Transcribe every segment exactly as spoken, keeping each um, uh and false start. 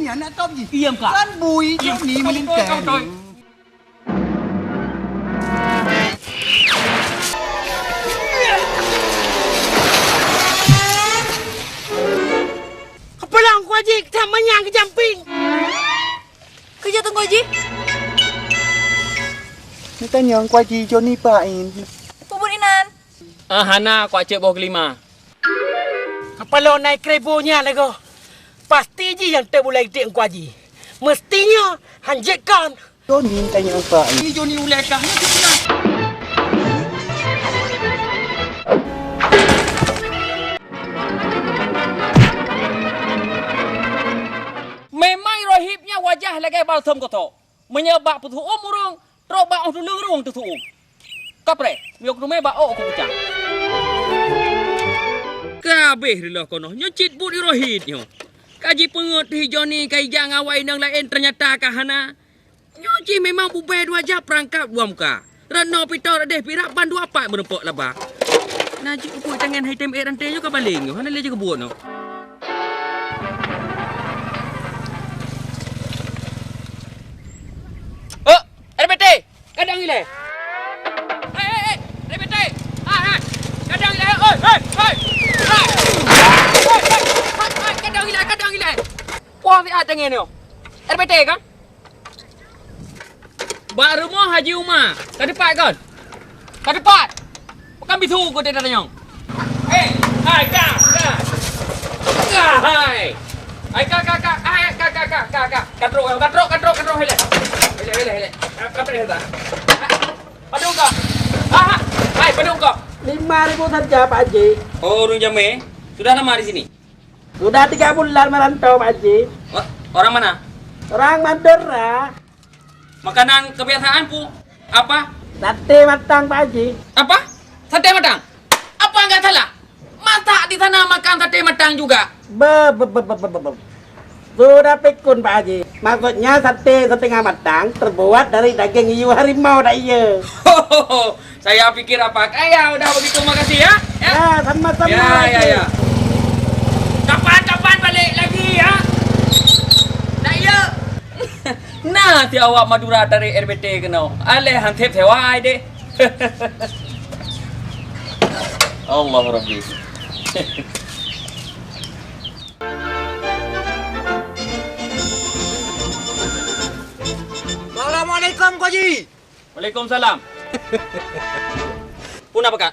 Nyan nak top jih. Iem ka. Kan bui Iem. Jok ni Beutôi, meulintang. Beutôi, beutôi. Keupeulong Teungku Haji, keujam manyang, keujam ping. Keujah Teungku Haji? Neutanyong Teungku Haji, Joni paen. Peubuet inan. Ah, hana, kuak cek boh kelima. Kapalo nai kribo nyan lagoe. Pasti jih nyang teuk bulai tiek Teungku Haji. Meusti nyoe han jeuet kon. Joni tanyong paen. Ni Joni ulai kah ni. Memang rohib nyan wajah lagèe balsam kotok. Meunyoe bak peutu'uem ureueng, trok bak óh tuleueng ureueng teutu'uem. Kapreh, miyueb teumé bak ôk kukucang. Ka habéh reuloh keunoe, nyoe cit buet Irohid nyoe. Ka jipeungeut hi Joni ka ija ngon awai inong laén, teunyata ka hana. Nyoe jih memang bubé dua jak peurangkap dua muka. Rot noe pitoe, rot déh pirak, ban dua pat meurumpok laba. Na jeuet peue tangen hai tem ék ranté nyoe ka baleng nyoe, hana lé jeuet keubuet nyoe. Oh, R B T, kadang ilèe. Hei, hei, hei, R B T. Hai, hai. Kadang ilèe. Oi, hei, hei. Hai. Hai, hai, hai, hai, kadang ilèe, kadang ilèe. Wah, siat tangen nyoe. R B T kan? Bak rumoh Haji Uma, ka teupat kon? Ka teupat. Pakon bisu keu teuh tanyong? Eh, hai, ka, ka. Ka, hai. Hai, ka, ka, ka, hai, ka, ka, ka, ka, ka. Ka trok, ka trok, ka trok, ka trok, hai lé. Hai lé, hai lé, hai lé. Ka, ka trok, ka. Padum ka? Ha, ha. Hai, padum ka? Lima ribu saja, Pak Haji. Oh, ureueng jamé. Sudah lama di sini? Sudah tiga bulan merantau, Pak Haji. Wa-, orang mana? Orang Madura. Makanan kebiasaan pu apa? Sate matang, Pak Haji. Apa? Sate matang? Apa enggak salah? Masa di sana makan sate matang juga? Be, be, be. Sudah pikun, Pak Haji. Maksudnya sate setengah matang terbuat dari daging hiu harimau, dak iya? Saya pikir apa kaya udah begitu, makasih ya. Ya. Ya, sama-sama, ya, ya, Haji. Ya. Kapan-kapan balik lagi ya. Dak iya. Nah, ti awak Madura tarék R B T keunoe. Aléh han sép sewa ai deh. Allah Rabbi. Assalamualaikum, Teungku Haji. Waalaikumsalam. Puna peugah?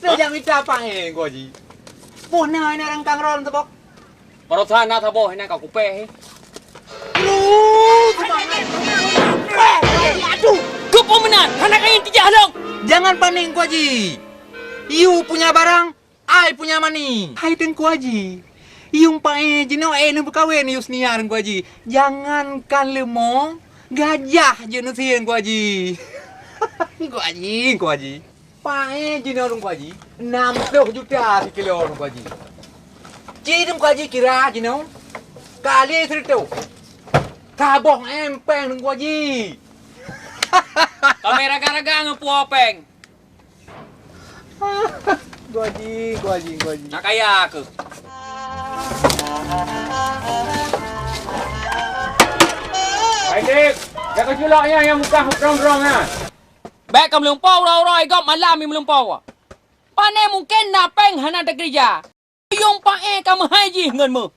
Hah? Nyang mita paéng, Teungku Haji. Puna na rangkang ron teuboh. Baroesa na saboh, na ka kupéh. Aduh, aduh. Keupeue meunan, hana kayém tijak lom. Jangan panik, Teungku Haji. You punya barang, I punya money. Hai Teungku Haji, yue paéng jinoe, eh, neubeukawen Yusnia, Teungku Haji. Jangankan leumo, gajah jeuet neusie, Teungku Haji. Teungku Haji, Teungku Haji. Paéng jinoe, Teungku Haji, nam ploh juta sikilo, Teungku Haji. Ci Teungku Haji kira jinoe, kali sireutôh, saboh émpéng, Teungku Haji. Kamera raga-raga ngon puwoe péng. Teungku Haji, Teungku Haji, Teungku Haji. Nak kaya keuh? Hai, Dik. Jaga culok nyan nyang mukah drong-drong nyan. Bèk kameulumpoe uroe-uroe, i gob malam i meulumpoe. Pané mungken na péng hana teukeurija. Yue paéng ka meuhai jih ngon meu.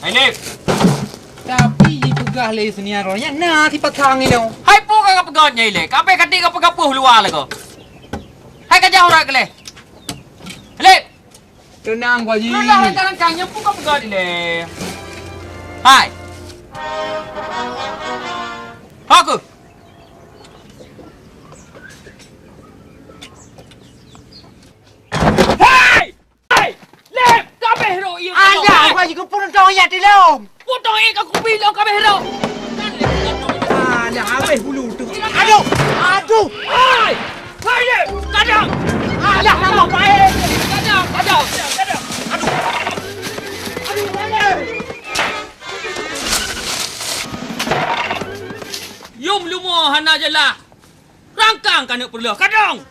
Hai, Lip. Tapi jipeugah lé Yusnia roh nyan na sipasang ilong. Hai, peue ka peugah nyan ilèe? Ka abéh ka tiek ka peugah peue luwa lagoe. Hai, ka jah urat keu lé. Lip. Teunang, Teungku Haji. Teunang, hai, teunang, nyang peue ka peugah ilèe? Hai. Ho keuh? Hai! Hai! Lép! Kabeh rot, iya, alah, Teungku Haji, keupeue neutong ayat ilong? Putong ék ka kupi lom kabeh rot. Alah, habéh bulu tu. Aduh! Aduh! Hai! Hai, Lép! Kadang! Alah, nama baik! Kadang! Kadang! Kadang! Aduh! Aduh, Lép! Yum lumo hana jeulaih. Rangkang ka neuk peureuloh. Kadang!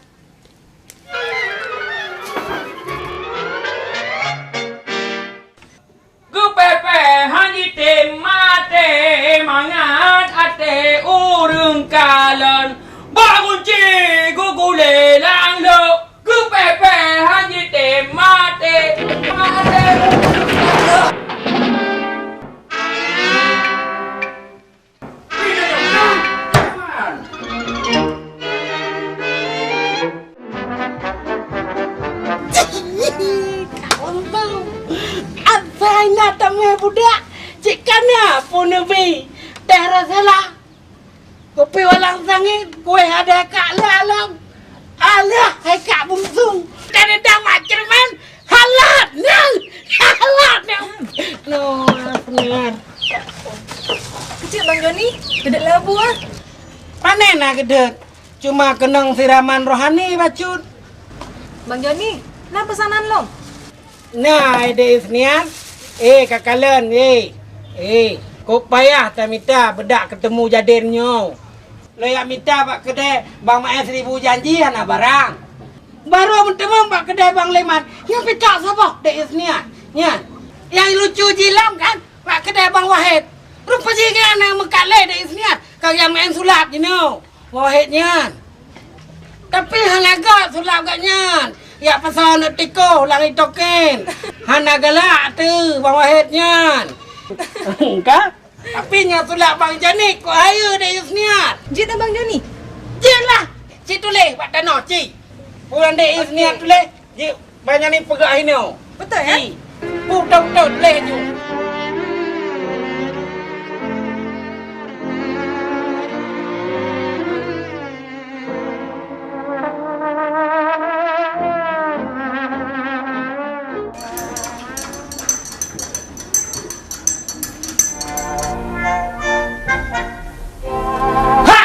Mangat até ureuëng kalon, bak gunci gugulé lam lok, geupéh-péh han jitem maté. Maté. Asai na tamé budak, cit kana pun neubi teh rasa lah. Kupi walang sangit, kueh ada kak lalang. Alah, hai kak bungsung. Dari dalam cermin, halat nang. Halat nang. No, senar. Kecil Bang Joni, gede labu ah. Panen lah gede. Cuma kenong siraman rohani bacut. Bang Joni, na pesanan long? Nah, Dek Isnian. Eh, kakalon, eh. Eh, kok payah tamita bedak ketemu jaden nyoe. Lo yak mita bak kedai Bang Maes Seribu Janji hana barang. Baru meuteumong bak kedai Bang Leman, nyang picak saboh Dek Isnian. Nyan. Yang lucu jilam kan, bak kedai Bang Wahid. Rupa jih nyan nyang meukat lé Dek Isnian, ka nyang main sulap jinoe. Wahid nyan. Tapi hana gak sulap gak nyan. Yak pasal aneuk tikoh langit token. Hana galak tu Bang Wahid nyan. Ka? Tapi nyan sulap Bang Jani kok hayeue Dek Yusniat. Jeuet Bang Jani? Jeuet lah. Ci tuléh bak tanoh ci. Pulang Dek Yusniat tuléh. Jeuet Bang Jani peugah inoe. Beutôi ya? Ci. Beutôi-beutôi tuléh ju. Ha!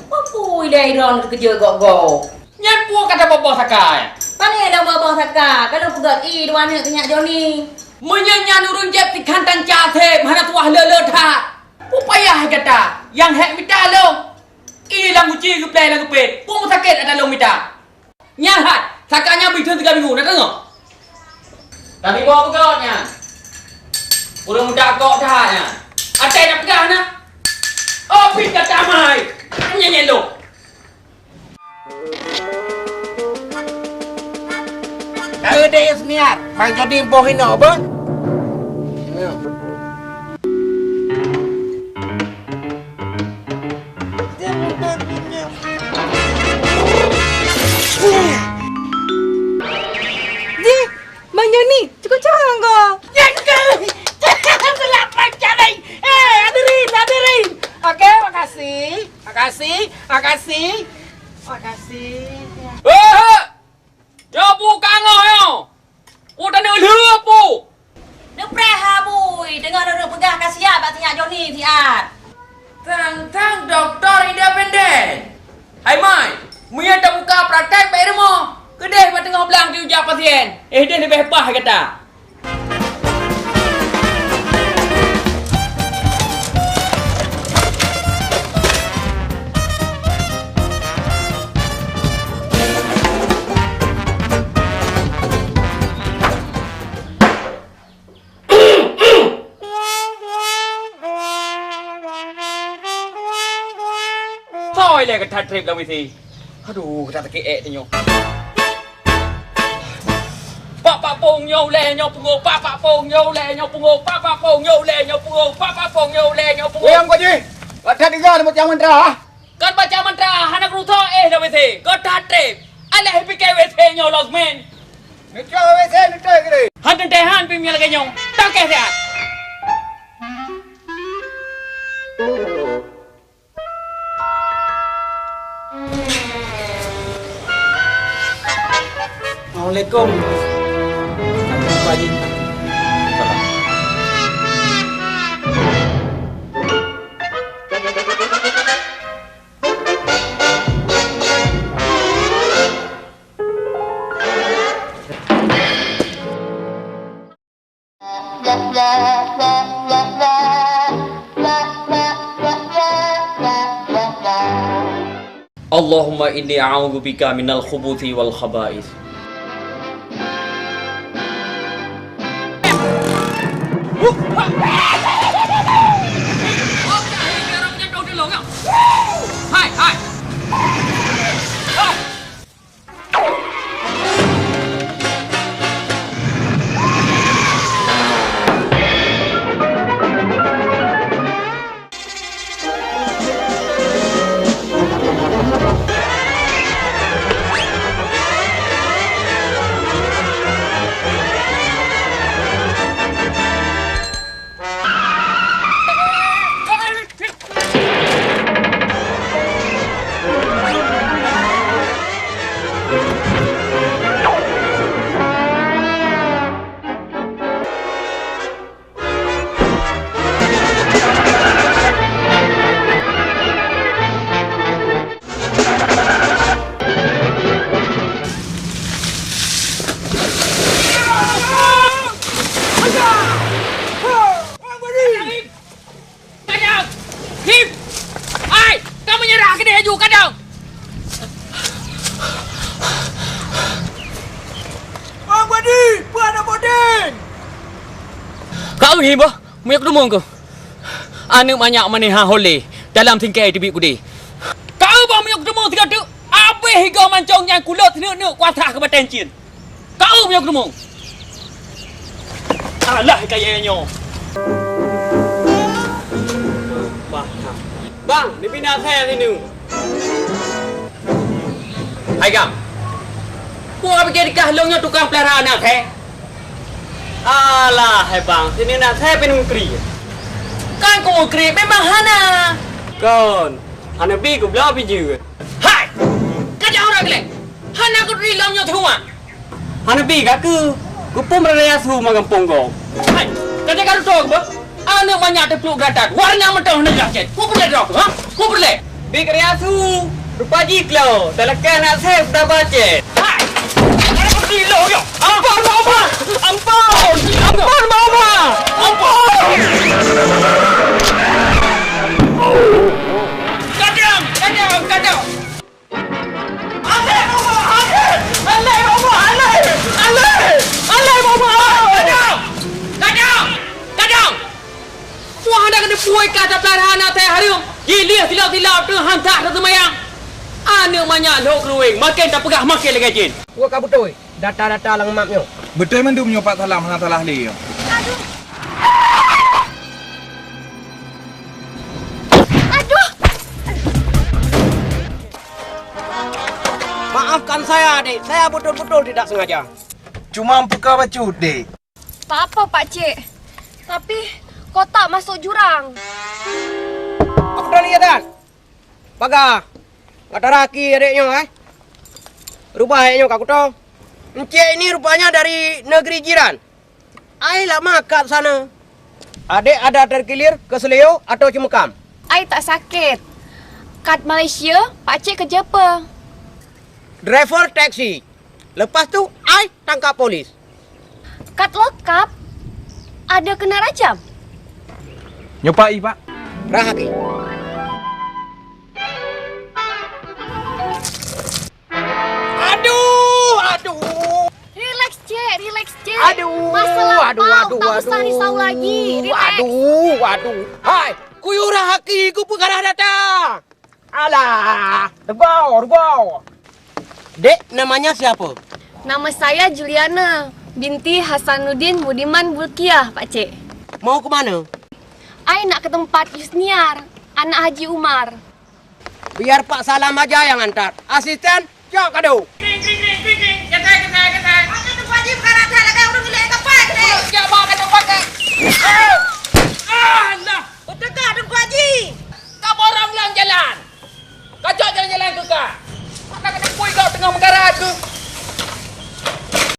Peue ilée droeneuh teukeujot gob-gob? Nyan peue kata boh-boh saka? Pane lôn boh-boh saka, ka lôn peugöt ie dua aneuk keu nyak Joni. Meunyoe nyan ureueng jép tikhan tanca seb hana tuwah le-le that. Peue payah gata nyang hék mita lôn. Ie lam guci geuplai lam geupét. Peue sakét ata lôn mita. Nyan hat, saka nyan bri thon tiga minggu, na deungoe? Tapi boh peugöt nyan. Ureueng muda kok that nyan. Atai na peugah na. Oh, pih ka tamai. Nyan nyan lôn. Ka Dek Yusniat, Bang Joni boh inoe, beuh? Jih, Bang Joni, cukup curang ko. Nyan keuh. Selamat jalan. Eh, hadirin, hadirin. Oke, makasih. Makasih, makasih. Makasih. Eh, eh. Nyoe peue ka ngoh nyoe? Peue taneuk lheueh peue? Neupreh ha bui, deungoe droeneuh peugah ka siap bak si nyak Joni siat. Tang-tang dokto independen. Hai mai, meunyo tabuka praktek bak rumoh, keudeh bak teungoh blang jiujak pasien. Eh, deh leubeh paih gata. Soe lé gata treb lam W C? Aduh, gata sakét ék tanyoe. Pak, pak pong nyoe lé nyoe pungo, pak, pak pong nyoe lé nyoe pungo, pak, pak pong nyoe lé nyoe pungo, pak, pak pong nyoe lé nyoe pungo. Uyang ko jih. Gata tiga ni macam mantra, ha? Kon baca mantra hana keurutoe eh lam W C. Gata treb. Alah pike W C nyoe log men. Neutroi W C neutroi keude. Han teuntèe han pih meunyoe lagèe nyoe. Tangkeh siat. Assalamualaikum. Pak Haji. Allahumma inni a'udzubika minal khubuthi wal khaba'ith. Ka eu hi boh, meunyoe keudeumu keuh. Aneuk manyak manéh ha holé, dalam singkai teubiet keudeh. Ka eu boh meunyoe keudeumu sigoe teuk, abéh igoe mancong nyang kulot seuneuk-neuk kuasa keu batèe cit. Ka eu meunyoe keudeumu. Alah, kayèe nyoe. Bang, neupinah asèe sineuk. Hai Gang, peue pikée dikah lôn nyoe tukang peulara aneuk asèe? Alah, hai Bang, sineuk aneuk asèe pih neumukri. Kan kumukri memang hana. Kon, hana bi kubloe pih jeuet. Hai! Ka jak uroe gleh! Hana kuturi lom nyoe teuma! Hana bi ka keu, keupeue meuraya su ma gampông gob. Hai, ka jaga dudoe keupeue? Aneuk manyak teupluek gata, warna mantong hana jeulaih cit. Peue peureulèe droe keuh, ha? Peue peureulèe? Bi keuraya su, rupa jih klo, talakèe aneuk asèe peudaba cit. Hai! Hana kuturi lom nyoe! Ampôn, Mak Uma! Ampôn! Ampôn, Mak Uma! Ampôn! Kadang! Kadang! Kadang! Aléh, Mak Uma, aléh! Aléh, Mak Uma, aléh! Aléh! Aléh, Mak Uma! Kadang! Kadang! Kadang! Wah, hana keuneuk puwoe ka tapeulara aneuk asèe hareuem. Jih lieh silop-silop teuh han that taseumayang. Aneuk manyak lhok krueng, maken tapeugah maken lagèe jén. Wah, ka beutôi. Data-data lam map nyoe. Beutôi mandum nyoe Pak Salam hana salah lé nyoe. Aduh. Aduh. Maafkan saya, Dek. Saya betul-betul tidak sengaja. Cuma peukara bacut, Dek. Tak apa, Pak Cik. Tapi kotak masuk jurang. Apa dah lihat, kan? Paga, gata raki adék nyoe, eh? Rubah adék nyoe ka kuto. Encik ini rupanya dari negeri jiran. Ai lama kat sana. Adék ada terkilir ke Seleo atau Cemekam? Ai tak sakét. Kat Malaysia, Pak Cik kerja apa? Driver taksi. Lepas tu, ai tangkap polis. Kat lokap ada kena rajam? Nyoe Pak, i Pak. Rahaki. Aduh, aduh. Relax, Cek, relax, Cek. Aduh, Masa lampau, aduh, aduh, tak usah aduh. Risau lagi. Relax. Aduh, aduh. Hai, kuyuh Rahaki, ku peugah dah datang. Alah, reugoe, reugoe. Dek, namanya siapa? Nama saya Juliana binti Hasanuddin Budiman Bulkiah, Pak Cik. Mau ke mana? Ai nak ke tempat Yusniar, anak Haji Umar. Biar Pak Salam aja yang antar. Asisten, cok kado. Kring, kring, kring, kring, kring. Ketai, ketai, ketai. Ada tempat Haji bukan rata, ada orang milik kapal, ketai. Jak bawa ke tempat, ketai. Ah, Allah. Beuteuka Teungku Haji! Ka borong lam jalan! Ka cok jalan-jalan keu ka! Mana keuneuk pui kau teungoh meugarat keuh?